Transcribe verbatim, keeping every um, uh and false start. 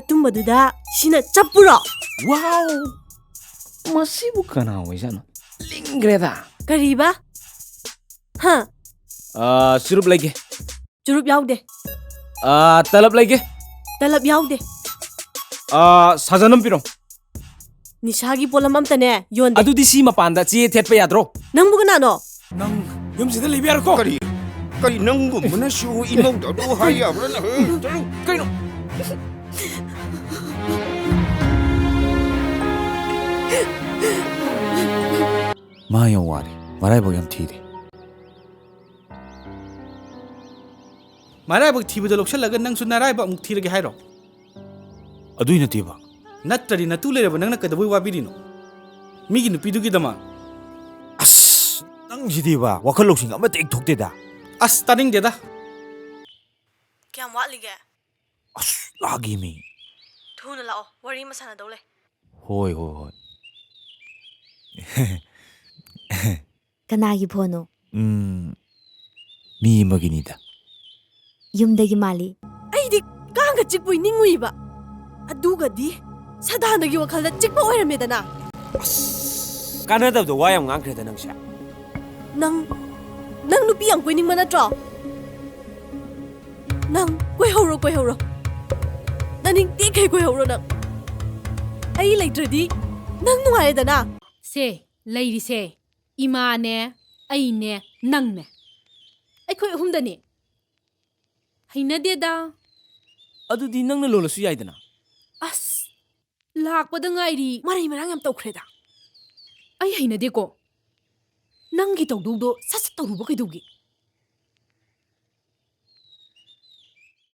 ꯇꯨꯝꯕꯗꯨꯗ ꯁꯤꯅ ꯆꯞꯄꯨꯔꯣ? ꯋꯥꯎ! ꯃꯁꯤꯕꯨ ꯀꯅꯥ ꯑꯣꯏꯖꯥꯠꯅꯣ? ꯂꯤꯡꯈ꯭ꯔꯦꯗ꯫ ꯀꯔꯤꯕ? ꯍꯥ? ꯑꯥ, ꯆꯨꯔꯨꯞ ꯂꯩꯒꯦ꯫ ꯆꯨꯔꯨꯞ ꯌꯥꯎꯗꯦ꯫ ꯑꯥ, ꯇꯂꯞ ꯂꯩꯒꯦ꯫ ꯇꯂꯞ ꯌꯥꯎꯗꯦ꯫ ꯑꯥ, ꯁꯥꯖꯟ ꯑꯃ ꯄꯤꯔꯣ꯫ ꯅꯤꯁꯥꯒꯤ ꯄꯣꯠꯂꯝ ꯑꯝꯇꯅꯦ ꯌꯣꯟꯗꯦ꯫ ꯑꯗꯨꯗꯤ ꯁꯤ ꯃꯄꯥꯟꯗ ꯆꯦ ꯊꯦꯠꯄ ꯌꯥꯗ꯭ꯔꯣ? ꯅꯪꯕꯨ ꯀꯅꯥꯅꯣ? ꯅꯪ ꯌꯨꯝꯁꯤꯗ ꯂꯩꯕ ꯌꯥꯔꯣꯏꯀꯣ? ꯀꯔꯤ? ꯀꯔꯤ ꯅꯪꯒꯨꯝꯕꯅꯁꯨ ꯏꯃꯧꯗ ꯑꯗꯨ ꯍꯥꯏ ꯌꯥꯕ꯭ꯔꯥꯅꯦ? ꯍꯦ, ꯆꯠꯂꯨ꯫ ꯀꯩꯅꯣ? ꯃꯥ ꯌꯥꯝ ꯋꯥꯔꯦ, ꯃꯔꯥꯏꯕꯛ ꯌꯥꯝ ꯊꯤꯔꯦ꯫ ꯃꯔꯥꯏꯕꯛ ꯊꯤꯕꯗ ꯂꯧꯁꯜꯂꯒ ꯅꯪꯁꯨ ꯅꯔꯥꯏꯕꯛ ꯑꯃꯨꯛ ꯊꯤꯔꯒꯦ ꯍꯥꯏꯔꯣ? ꯑꯗꯨꯏ ꯅꯠꯇꯦꯕ꯫ ꯅꯠꯇ꯭ꯔꯗꯤ ꯅꯇꯨ ꯂꯩꯔꯕ ꯅꯪꯅ ꯀꯩꯗꯧꯕꯩ ꯋꯥꯕꯤꯔꯤꯅꯣ? ꯃꯤꯒꯤ ꯅꯨꯄꯤꯗꯨꯒꯤꯗꯃꯛ꯫ ꯑꯁ, ꯅꯪꯁꯤꯗꯤꯕ, ꯋꯥꯈꯜ ꯂꯧꯁꯤꯡ ꯑꯃꯠꯇ ꯍꯦꯛ ꯊꯣꯛꯇꯦꯗ꯫ ꯑꯁ, ꯇꯥꯅꯤꯡꯗꯦꯗ꯫ ꯀꯌꯥꯝ ꯋꯥꯠꯂꯤꯒꯦ? ꯑꯁ, ꯂꯥꯛꯑꯦ ꯃꯤ꯫ ꯊꯨꯅ ꯂꯥꯛꯑꯣ, ꯋꯥꯔꯤ ꯑꯃ ꯁꯥꯟꯅꯗꯧ ꯂꯩ꯫ ꯍꯣꯏ, ꯍꯣꯏ, ꯍꯣꯏ꯫ ꯀꯅꯥꯒꯤ ꯐꯣꯟꯅꯣ? ꯎꯝ, ꯃꯤ ꯑꯃꯒꯤꯅꯤꯗ꯫ ꯌꯨꯝꯗꯒꯤ ꯃꯥꯜꯂꯤ꯫ ꯑꯩꯗꯤ ꯀꯥꯡꯒ ꯆꯤꯛꯄꯣꯏ ꯅꯤꯡꯉꯨꯏꯕ꯫ ꯑꯗꯨꯒꯗꯤ ꯁꯗꯥꯅꯟꯗꯒꯤ ꯋꯥꯈꯜꯗ ꯆꯤꯛꯄ ꯑꯣꯏꯔꯝꯃꯦꯗꯅ꯫ ꯑꯁ, ꯀꯥꯟꯅꯗꯕꯗ ꯋꯥ ꯌꯥꯝ ꯉꯥꯡꯈ꯭ꯔꯦꯗ ꯅꯪꯁꯦ꯫ ꯅꯪ, ꯅꯪ ꯅꯨꯄꯤ ꯌꯥꯝ ꯀꯣꯏꯅꯤꯡꯕ ꯅꯠꯇ꯭ꯔꯣ? ꯅꯪ ꯀꯣꯏꯍꯧꯔꯣ, ꯀꯣꯏꯍꯧꯔꯣ꯫ ꯅꯅꯤꯡ ꯇꯦꯛꯈꯩ ꯀꯣꯏꯍꯧꯔꯣ ꯅꯪ꯫ ꯑꯩ ꯂꯩꯇ꯭ꯔꯗꯤ ꯅꯪ ꯅꯨꯡꯉꯥꯏꯔꯦꯗꯅ꯫ ꯁꯦ, ꯂꯩꯔꯤꯁꯦ ꯏꯃꯥꯅꯦ, ꯑꯩꯅꯦ, ꯅꯪꯅꯦ꯫ ꯑꯩꯈꯣꯏ ꯑꯍꯨꯝꯗꯅꯦ꯫ ꯍꯩꯅꯗꯦꯗ꯫ ꯑꯗꯨꯗꯤ ꯅꯪꯅ ꯂꯣꯜꯂꯁꯨ ꯌꯥꯏꯗꯅ꯫ ꯑꯁ, ꯂꯥꯛꯄꯗ ꯉꯥꯏꯔꯤ, ꯃꯔꯩ ꯃꯔꯥꯡ ꯌꯥꯝ ꯇꯧꯈ꯭ꯔꯦꯗ꯫ ꯑꯩ ꯍꯩꯅꯗꯦꯀꯣ꯫ ꯅꯪꯒꯤ ꯇꯧꯗꯧꯗꯣ ꯁꯠ ꯁꯠ ꯇꯧꯔꯨꯕ ꯀꯩꯗꯧꯒꯦ?